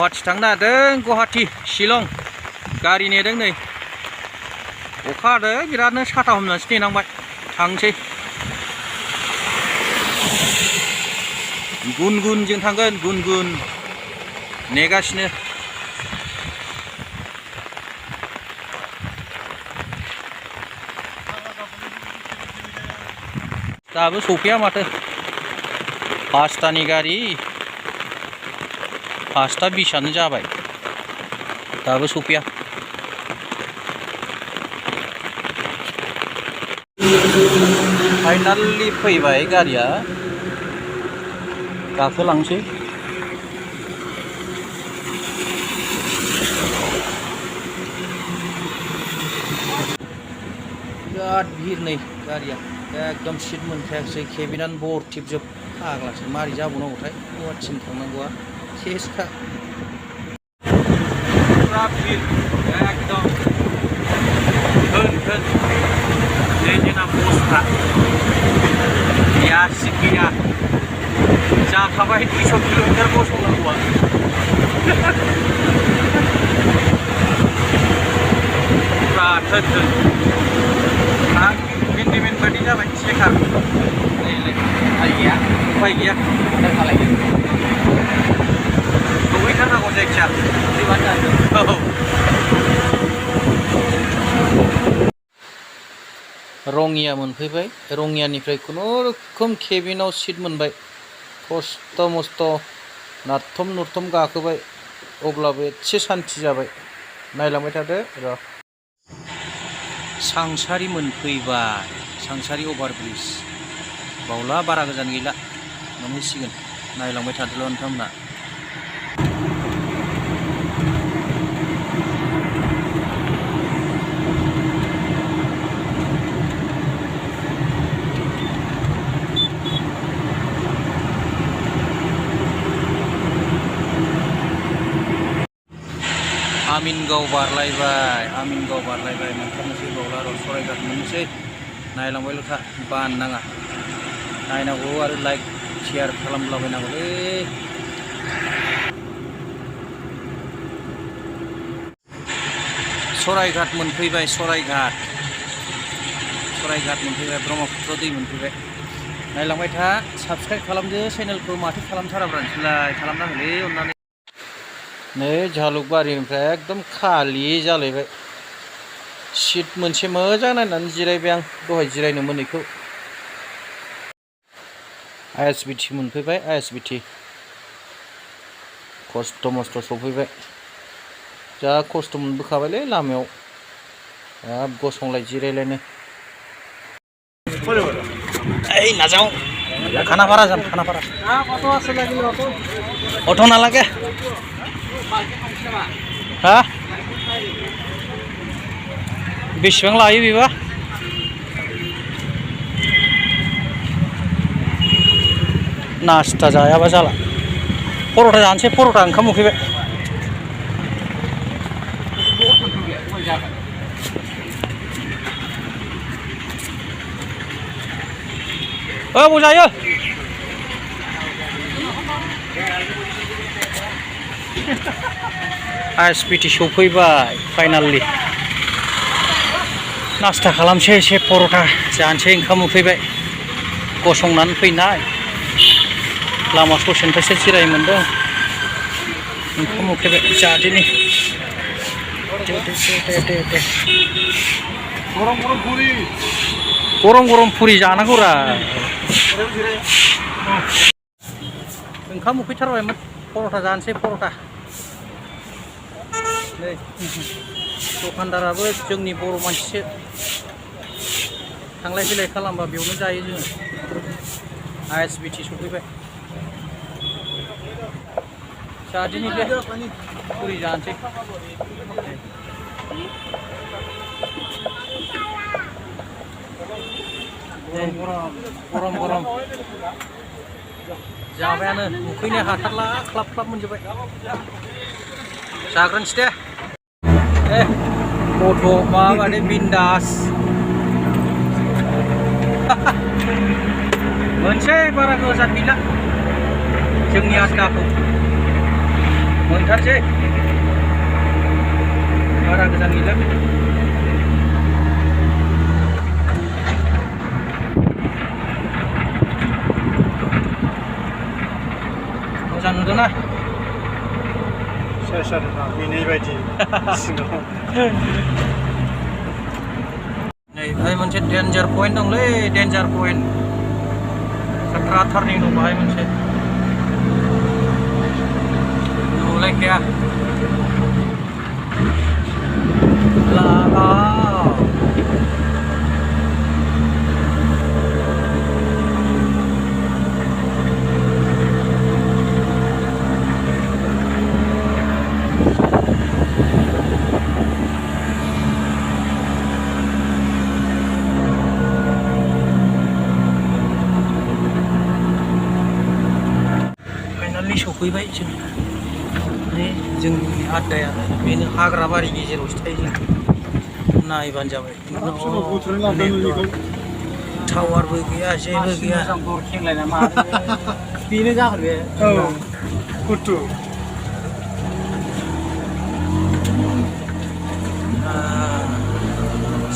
गुवाहाटि थांनो नागिरदों गुवाहाटि शिलं गारि नेदों नै अखा हादों बिरादनो साथा हमनानैसो नेनांबाय थांसै गुनगुनजों थांगोन गुनगुन नेगासिनो दाबो सफैया माथो 5टानि गारि 5टा 20 जाबाय दाबो सफैया फाइनालि फैबाय गारिया गाखोलांसै बिराद भिर नै गारिया एकदम सीट मोनखायाखै केबिनानो बरथिबजोब फाग्लासो मारै जाबावनांगौथाय गुवाहाटिसिम थांनांगौआ सेसखा बिराद भिर एकदम धोन धोन नै जोंना बसफ्रा गैया सिट गैया जाखाबाय 200 किल'मिटार गसंनांगौआ बिराद धोन धोन बेन्डेमेन्ट बायदि जाबाय चेकार उफाय गैया सहैथारनांगौ जायखिया औ रङिया मोनफैबाय रङियानिफ्राय खुनुरुखुम केबिनाव सीट मोनबाय खस्थ' मस्थ' नारथम नुरथम गाखोबाय अब्लाबो एसे सान्थि जाबाय नायलांबाय थादो र' सांसारि मोनफैबाय सांसारि अभारब्रिज बावला बारा गोजान गैला मोनहैसिगोन नायलांबाय थादोल' नोंथांमोना आमिनगाव बारलायबाय मोनथारनोसै बावला र' सराइघाट मोननोसै नायलांबायल' था बान नाङा नायनांगौ आरो लाइक शेयार खालामलाबायनांगौलै सराइघाट मोनफैबाय सराइघाट मोनफैबाय ब्रह्मपुत्र दै मोनफैबाय नायलांबाय था साबस्क्राइब खालामदो चेनेलखौ माथो खालामथाराब्रा नोंसोरलाय खालामना होलै अननानै नै झालुकबारिनिफ्राय एकदम खालि जालायबाय सीट मोनसे मोजां नायनानै जिरायबाय आं दहाय जिरायनो मोनैखौ ISBT मोनफैबाय ISBT खस्थ' मस्थ' सफैबाय जा खस्थ' मोनबोखाबायलै लामायाव हाब गसंलाय जिरायलायनो এই নাযাওঁ খানাপাৰা যাম খানাপাৰা অটো নালাগে হা बेसेबां लायो बेबा नास्ता जायाबा जाला पर'था जानोसै पर'था ओंखाम उखैबाय बबाव जायो ISBT सफैबाय फाइनालि नास्ता खालामसै एसे पर'था जानोसै ओंखाम उखैबाय गसंनानै फैनाय लामा ससेनिफ्रायसो जिराय मोनदों ओंखाम उखैबाय जादिनि गरम पुरि जानांगौरा ओंखाम उखैथारबायमोन पर'था जानोसै पर'था नै दखानदाराबो जोंनि बर' मानसिसो थांलाय फैलाय खालामबा बेयावनो जायो जोङो ISBT सफैबाय जादिनि बे पुरि जानोसै गरम जाबायानो उखैनो हाथारला ख्लाब ख्लाब मोनजोबबाय जाग्रोनोसै दे गथ' माबादि बिन्दास मोनसे बारा गोजान गैला जोंनि आदाखौ मोनथारसै बारा गोजान गैला मोजां नुदोंना सेसारिना बेनि बायदि सिङाव नै बेहाय मोनसे डेन्जार पइन्ट दंलै डेन्जार पइन्ट खतरा टार्निं दं बेहाय मोनसे नुलायखाया लागा सफैबाय जों जोंनि आदाया बेनो हाग्राबारि गेजेरावसो थायो जों नायबानो जाबाय टावारबो गैया जेबो गैया बेनो जागोन बे कुटु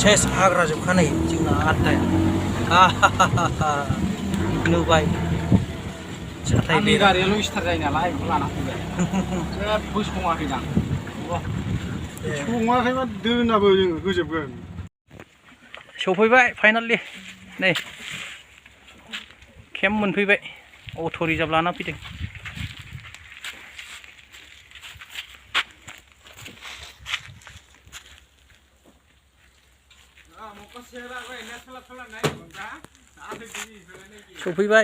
सेस हाग्रा जोबखानाय जोंना आदाया नुबाय आंनि गारियाल' स्टार्ट जायो नालाय बेखौ लाना फैबाय जेबो सङाखै दां सङाखैबा दोनाबो जोङो होजोबगोन सफैबाय फाइनालि नै केम्प मोनफैबाय अट' रिजार्भ लाना फैदों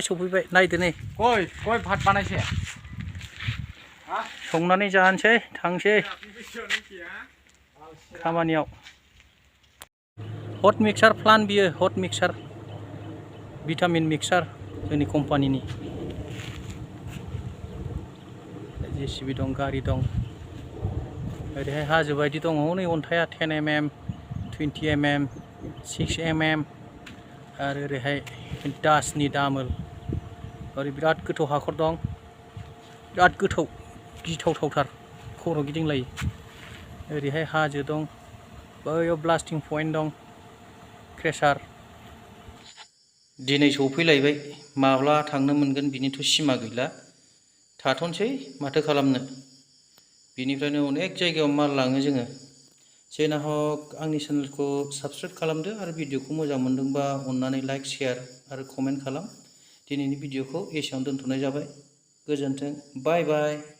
सफैबाय नायदो नै गय भात बानायसै संनानै जानोसै थांसै खामानियाव हट मिक्सार प्लान बियो हट मिक्सार भिटामिन मिक्सार जोंनि कम्पानिनि जेसिबि दं गारि दं ओरैहाय हाजो बायदि दङ नै अन्थाइआ 10 mm 20 mm 6 mm आरो ओरैहाय दासनि दामोल ओरै बिराद गोथौ हाखर दं बिराद गोथौ गिथावथावथार खर' गिदिंलायो ओरैहाय हाजो दं बैयाव ब्लास्टिं पइन्ट दं क्रेसार दिनै सफैलायबाय माब्ला थांनो मोनगोन बिनिथ' सिमा गैला थाथ'नोसै माथो खालामनो बिनिफ्रायनो अनेक जायगायाव माल लाङो जोङो जेनाहक आंनि चेनेलखौ साबस्क्राइब खालामदो आरो भिडिअखौ मोजां मोनदोंबा अन्नानै लाइक शेयार आरो कमेन्ट खालाम दिनैनि भिडिअखौ एसेयावनो दोनथ'नाय जाबाय गोजोन्थों बाय बाय